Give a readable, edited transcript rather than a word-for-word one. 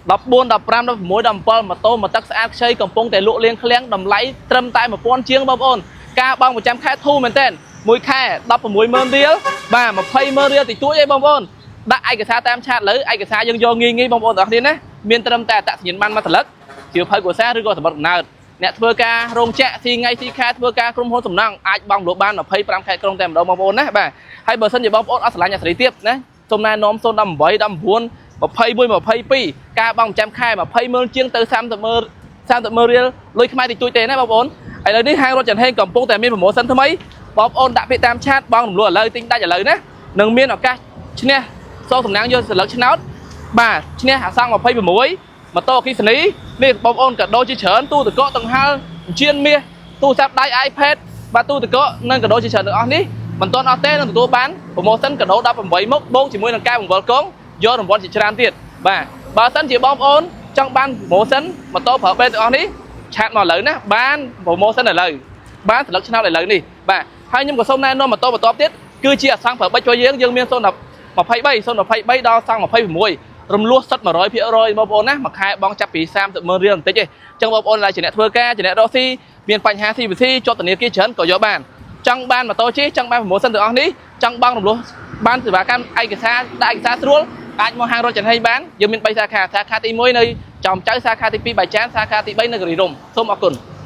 14 15 16 17ម៉ូតូមួយទឹកស្អាតខ្ចីកំពុងតែលក់លៀងឃ្លាំងតម្លៃត្រឹមតែ1000ជាងបងប្អូនការបង់ប្រចាំខែធូរមែនទែនមួយខែ160,000រៀលបាទ200,000រៀលតិចតួចឯងបងប្អូនដាក់ឯកសារតាម chat លើឯកសារយើងយកងាយងាយបងប្អូនទាំងអស់គ្នាណាមានត្រឹមតែអត្តសញ្ញាណប័ណ្ណមួយសន្លឹកជាភៅគ្រួសារឬក៏សម្បត្តិកំណើតអ្នកធ្វើការរោងចក្រស៊ីថ្ងៃស៊ីខែធ្វើការក្រុមហ៊ុនសំណង់អាចបង់លក់បាន25ខែក្រុងតែម្ដងបងប្អូនណាបាទហើយបើសិនជាបងប្អូនអត់ស្រឡាញ់អាសេរីទៀតណាសូមណែនាំ018 19 21 22ការបង់ប្រចាំខែ20ម៉ឺនជាងទៅ30ម៉ឺន30ម៉ឺនរៀលលុយខ្មែរតិចតួចទេណាបងប្អូនឥឡូវនេះហាងរថចន្ទហេងកំពុងតែមាន promotion ថ្មីបងប្អូនដាក់ពាក្យតាម chat បង់រំលោះឥឡូវទិញដាច់ឥឡូវណានឹងមានឱកាសឈ្នះសងសំណាងយកសន្លឹកឆ្នោតបាទឈ្នះអាសង់26ម៉ូតូអគ្គិសនីនេះបងប្អូនកាដូជាច្រើនទូទឹកកកដង្ហើជៀនមាសទូរស័ព្ទដៃ iPad បាទទូទឹកកកនិងកាដូជាច្រើនទាំងអស់នេះមិនទាន់អស់ទេនឹងទទួលបាន promotion កាដូ18មុខបូកជាមួយនឹងការបង្វិលកងយករង្វាន់ជាច្រើនទៀតបាទបើសិនជាបងប្អូនចង់បាន promotion ម៉ូតូប្រើបេទាំងអស់នេះ chat មកឥឡូវណាបាន promotion ឥឡូវបានសន្លឹកឆ្នោតឥឡូវនេះបាទហើយខ្ញុំក៏សូមណែនាំម៉ូតូបន្ទាប់ទៀតគឺជាអាសង់ប្រើបិចជួយយើងយើងមាន023 023ដល់សង់26រំលោះសុទ្ធ100%បងប្អូនណាមួយខែបងចាប់ពី30ម៉ឺនរៀលបន្តិចទេអញ្ចឹងបងប្អូនដែលជាអ្នកធ្វើការជាអ្នករកស៊ីមានបញ្ហា CVC ជាប់ធនាគារច្រើនក៏យកបានចង់បានម៉ូតូជិះចង់បាន promotion ទាំងអស់នេះចង់បងរំលោះបានសេវាកម្មឯកសារដាក់ឯកសារស្រួលអាចមកហាងរថចន្ទហេងបានយើងមាន3សាខាសាខាទី1នៅចំចៅសាខាទី2បាយចានសាខាទី3នៅគិរីរម្យសូមអរគុណ។